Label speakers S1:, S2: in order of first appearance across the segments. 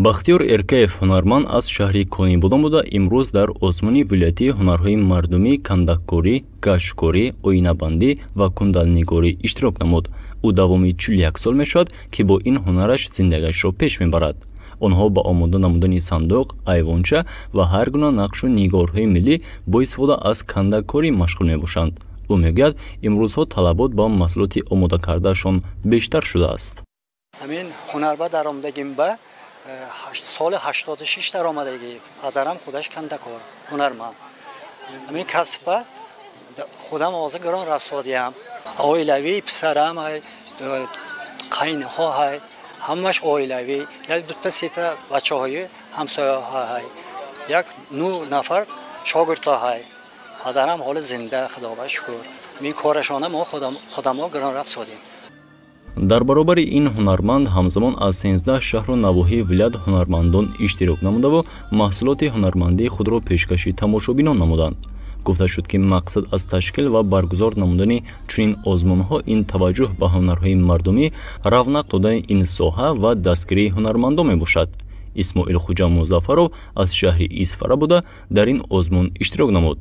S1: Бахтиёр Эркаев ҳунарманд аз шаҳри Конибодом буда, имрӯз дар озмуни вилоятии ҳунарҳои мардумӣ кандаккорӣ, гашткорӣ, оинабандӣ ва кундалнигорӣ иштирок намуд. Ӯ давоми 41 сол мешавад, ки бо ин ҳунараш зиндагиашро пеш мебарад. Онҳо ба омода намудани сандуқ, айвонча ва ҳар гуна нақшу нигорҳои миллӣ бо истифода аз кандаккорӣ машғул мебошанд. Ӯ мегӯяд, имрӯзҳо талабот ба маҳсулоти омодакардаашон бештар шудааст.
S2: Ҳамин ҳунарба даромадагим ба соли 86 даромадагӣ. Падарам худаш кандакор, ҳунарманд. Ҳамин касба худам ҳозир гарон рафсодиям. Оилавӣ писарам ҳай, қайнҳо ҳай, ҳамаш оилавӣ. Як дута сета бачаҳои ҳамсояҳо ҳай. Як ну нафар шогирдҳо ҳай. Падарам ҳоли зинда, худо ба шукр. Ин корашона мо худамо гарон рафсодем.
S1: Дар баробари ин ҳунарманд ҳамзамон аз 13 шаҳру навоҳии вилоят ҳунармандон иштирок намудаву маҳсулоти ҳунармандии худро пешкаши тамошобинон намуданд. Гуфта шуд, ки мақсад аз ташкил ва баргузор намудани чунин озмунҳо ин таваҷҷӯҳ ба ҳунарҳои мардумӣ, равнақ додани ин соҳа ва дастгирии ҳунармандон мебошад. Исмоил Хуҷа Музаффаров аз шаҳри Исфара буда, дар ин озмун иштирок намуд.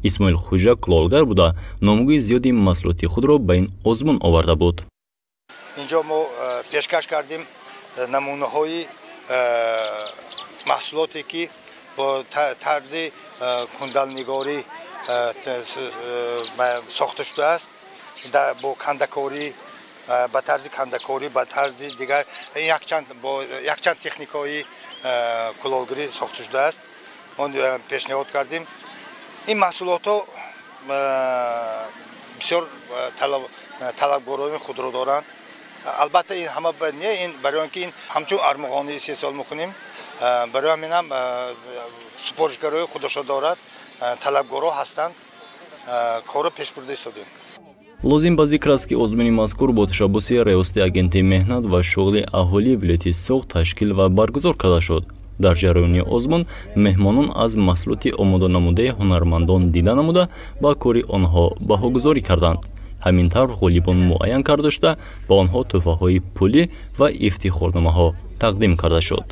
S1: Исмоил Хуҷа кулолгар буда, номгӯи зиёди маҳсулоти худро ба ин озмун оварда буд.
S3: Инҷо мо пешкаш кардем намунаҳои маҳсулоте, ки бо тарзи кундалнигорӣ сохта шудааст, бо кандакорӣ, ба тарзи кандакорӣ, ба тарзи дигар якчанд техникаҳои кулолгирӣ сохта шудааст. Мо пешниҳод кардем. Ин маҳсулотҳо бисёр талабгорони худро доранд. Албатта, ин ҳама не, ин барои он ки ин ҳамчун армуғонӣ истеҳсол мекунем, барои ҳаминам супоришгарои худашо дорад, талабгоро ҳастанд, корро пеш бурда истодем.
S1: Лозим ба зикр аст, ки озмуни мазкур бо ташаббуси Раёсати Агентии меҳнат ва шуғли аҳолии вилояти Суғд ташкил ва баргузор карда шуд. Дар ҷараёни озмун меҳмонон аз маҳсулоти омоданамудаи ҳунармандон дида намуда, ба кори онҳо баҳогузорӣ карданд. Ҳамин тавр ғолибон муайян карда шуда, ба онҳо тӯҳфаҳои пулӣ ва ифтихорномаҳо тақдим карда шуд.